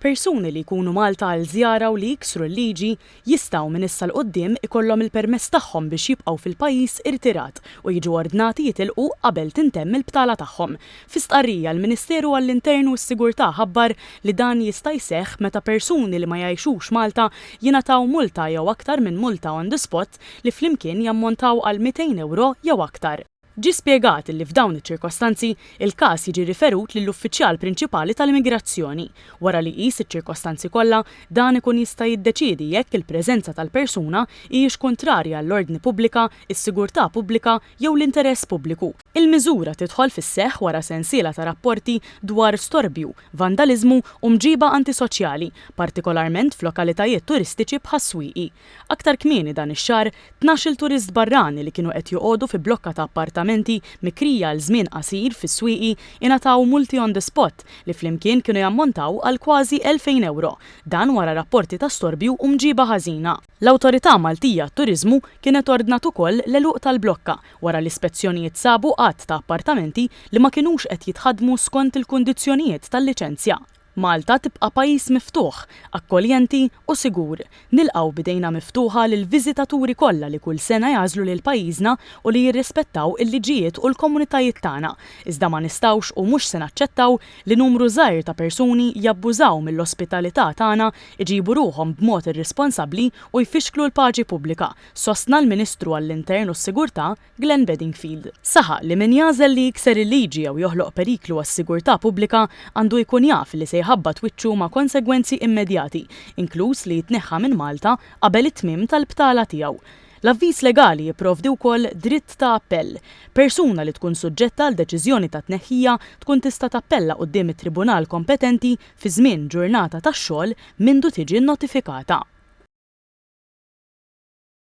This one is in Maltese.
Persuni li jkunu Malta għal żjara u li jiksru l-liġi jistgħu minn issa 'l quddiem ikollhom il-permess tagħhom biex jibqgħu fil-pajjiż irtirat u jiġu ordnati jitilqu qabel tintemm il-btala tagħhom. Fi stqarrija, l-Ministeru għall-Intern u s-Sigurtà ħabbar li dan jista' jseħħ meta persuni li ma jgħixux Malta jingħataw multa jew aktar minn multa on the spot li flimkien jammontaw għal 200 ewro jew aktar. Ġie spjegat li f'dawn iċ-ċirkostanzi, il-każ jiġi riferut lill-uffiċjal prinċipali tal-immigrazzjoni. Wara li jqis iċ-ċirkostanzi kollha, dan ikun jista' jiddeċiedi jekk il-preżenza tal-persuna hijiex kuntrarja għall-ordni pubblika, is-sigurtà pubblika jew l-interess pubbliku. Il-miżura tidħol fis-seħħ wara sensiela ta' rapporti dwar storbju, vandaliżmu u mġiba antisoċjali, partikolarment f'lokalitajiet turistiċi bħas-Swieqi. Aktar kmieni dan ix-xahar, 12-il turist barrani li kienu qed joqogħdu fi blokka ta' appartamenti mikrija għal żmien qasir fis-Swieqi ingħataw multi on the spot li flimkien kienu jammontaw għal kważi 2,000 ewro. Dan wara rapporti ta' storbju u mġiba ħażina. L-Awtorità Maltija għat-Turiżmu kienet ordnat ukoll l-għeluq tal-blokka wara li spezzjonijiet sabu għadd ta' appartamenti li ma kinux qed jitħaddmu skont il-kundizzjonijiet tal-liċenzja. Malta tibqa' pajjiż miftuħ, akkoljenti u sigur. Nilqgħu b'idejna miftuħa lill-viżitaturi kollha li kull sena jagħżlu lil pajjiżna u li jirrispettaw il-liġijiet u l-komunitajiet tagħna. Iżda ma nistgħux u mhux se naċċettaw li numru żgħir ta' persuni jabbużaw mill-ospitalità tagħna, iġibu ruħhom b'mod irrisponsabbli u jfixklu l-paċi pubblika, sostna l-Ministru għall-Intern u s-Sigurtà Glenn Bedingfield. Saħaq li min jagħżel li jikser il-liġi jew joħloq periklu għas-sigurtà pubblika għandu jkun jaf li se jħabbat wiċċu ma' konsegwenzi immedjati, inkluż li jitneħħa minn Malta qabel it-tmiem tal-btala tiegħu. L-avviż legali jipprovdi wkoll dritt ta' appell. Persuna li tkun suġġetta għal deċiżjoni ta' tneħħija tkun tista' tappella quddiem it-tribunal kompetenti fi żmien ġurnata tax-xogħol mindu tiġi nnotifikata.